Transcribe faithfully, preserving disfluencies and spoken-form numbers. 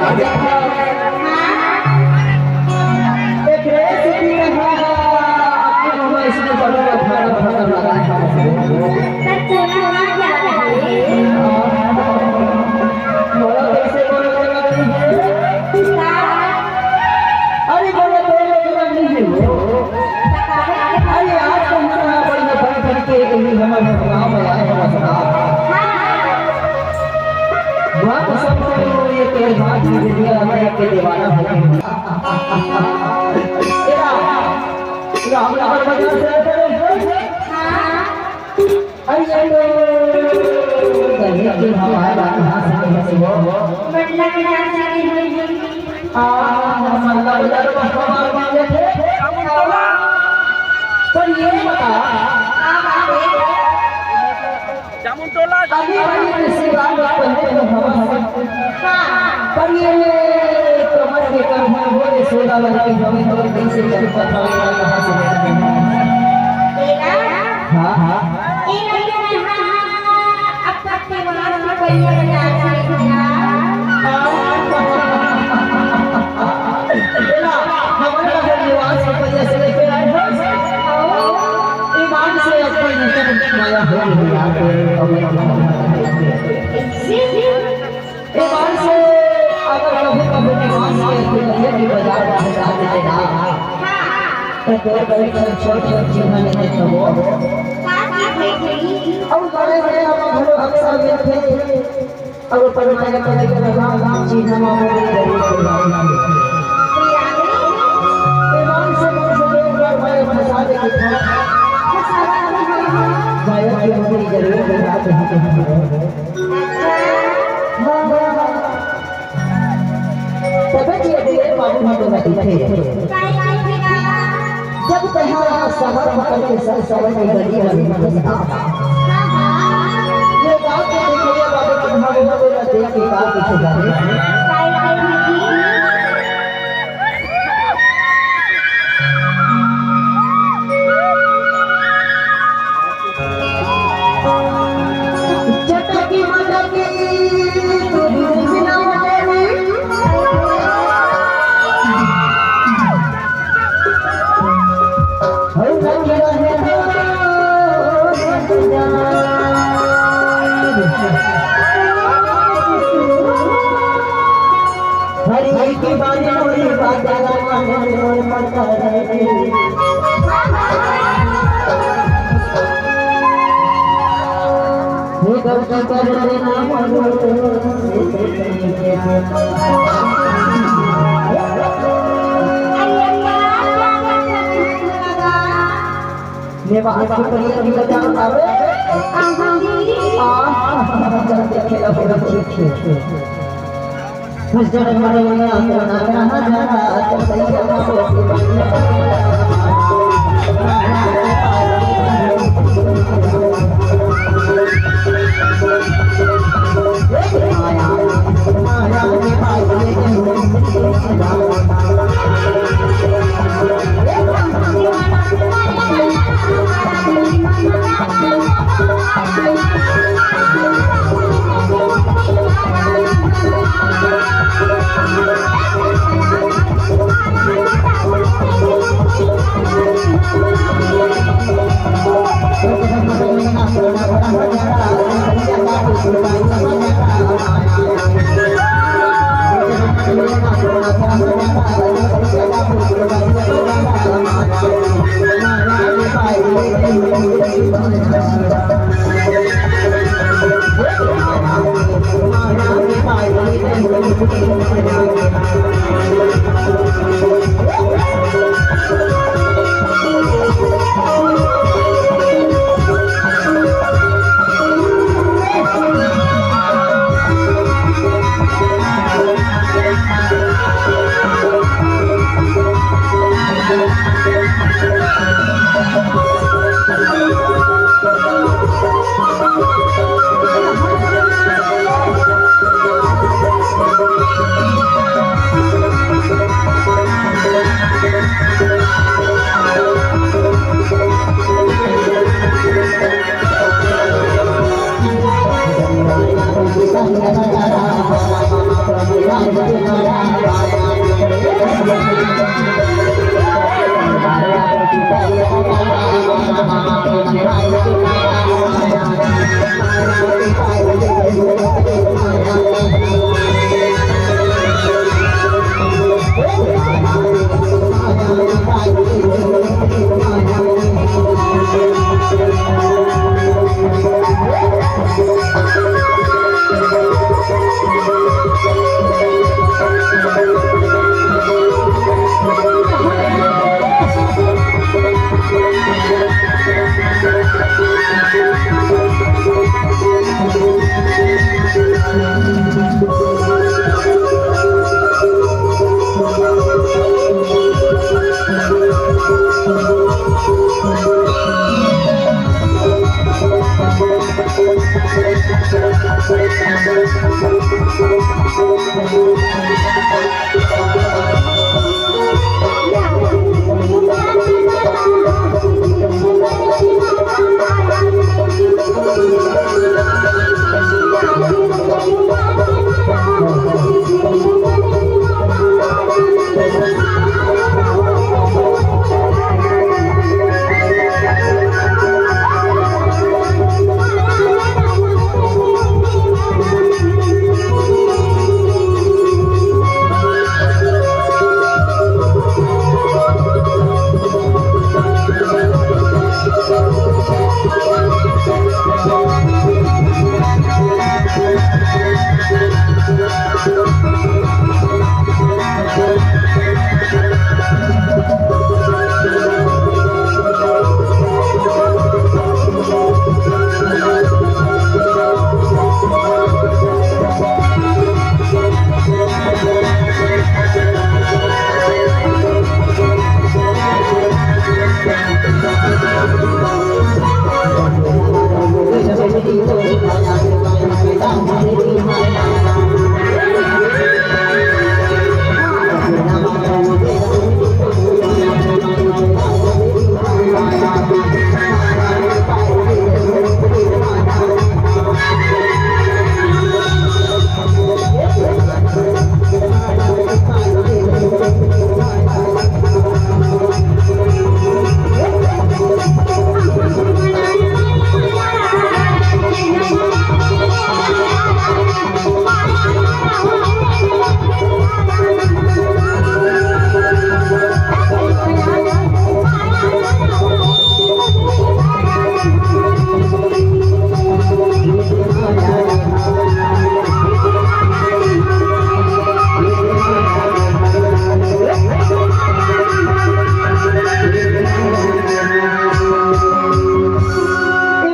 एक रेसिपी में है, आपके मम्मा इसमें बड़ा फटर फटर लगा है। बड़ा कैसे बोल रहे हो? अरे बोलो, बोलो, बोलो, नहीं हो। अरे आज तो हमारा बड़ी बड़ी बड़ी के यही हमारे गाँव में आए हैं, बस। वाह, सब तो ये तेरे बात की दुनिया हमारे के दीवाना हो गई। तेरा, तेरा हम लोग बजा से, हाँ। अरे ये तो गले के हमारे बात यहाँ से नहीं सुनो। बटला के यहाँ से नहीं सुनो। आ, मतलब, यार, बस हमारे बात ये थे। पर ये बता, हाँ, बाबू। जामुन टोला। अभी, अभी किसी बात में पहले तो हम, हाँ। पर ये कमर के कंधन बोले सोलह लड़की हमें तो कैसे चल पता लगा कहाँ से लेकर आए। तेरा? हाँ, हाँ। ए भैया, हाँ, हाँ, हाँ, अब तक के वहाँ से बढ़िया बढ़िया आ रही है यार। हाँ। तेरा, हमारा घर निवास के वजह से लेके आए हो। ईमान से अपने निकट माया हो गया। ईमान से अगर कभी कभी निवास के लिए भी बाजार में जा देगा, तो दो बड़े छोटे छोटे चीजें लेके चलो। और बड़े बड़े हम लोग अक्सर मिलते हैं। अगर पढ़ाई करे के लगा, चीज हम आपको जरूर करवाएंगे। ईमान से बोल सके, एक बार भाई फंसा दे कितना। भाई की मम्मी जरूर बता दे। हाँ, हाँ, हाँ। तबे जी अभी बाबू हम लोग दिखे। जब तहां समर पकड़ के सर सवर में गली वाली में घुसता। ये बात तो देखिए बाबू, तुम्हारे को ना देख के का कुछ जाने। चटकी मटकी तू बिना मटकी। हरी की बारी मोरी बाजा मन मन मन कर। हे गलती कर रे ना मनो। ये बात की परिया की बजाओ तावे। आ, चल देखे लो, ठीक, ठीक, ठीक।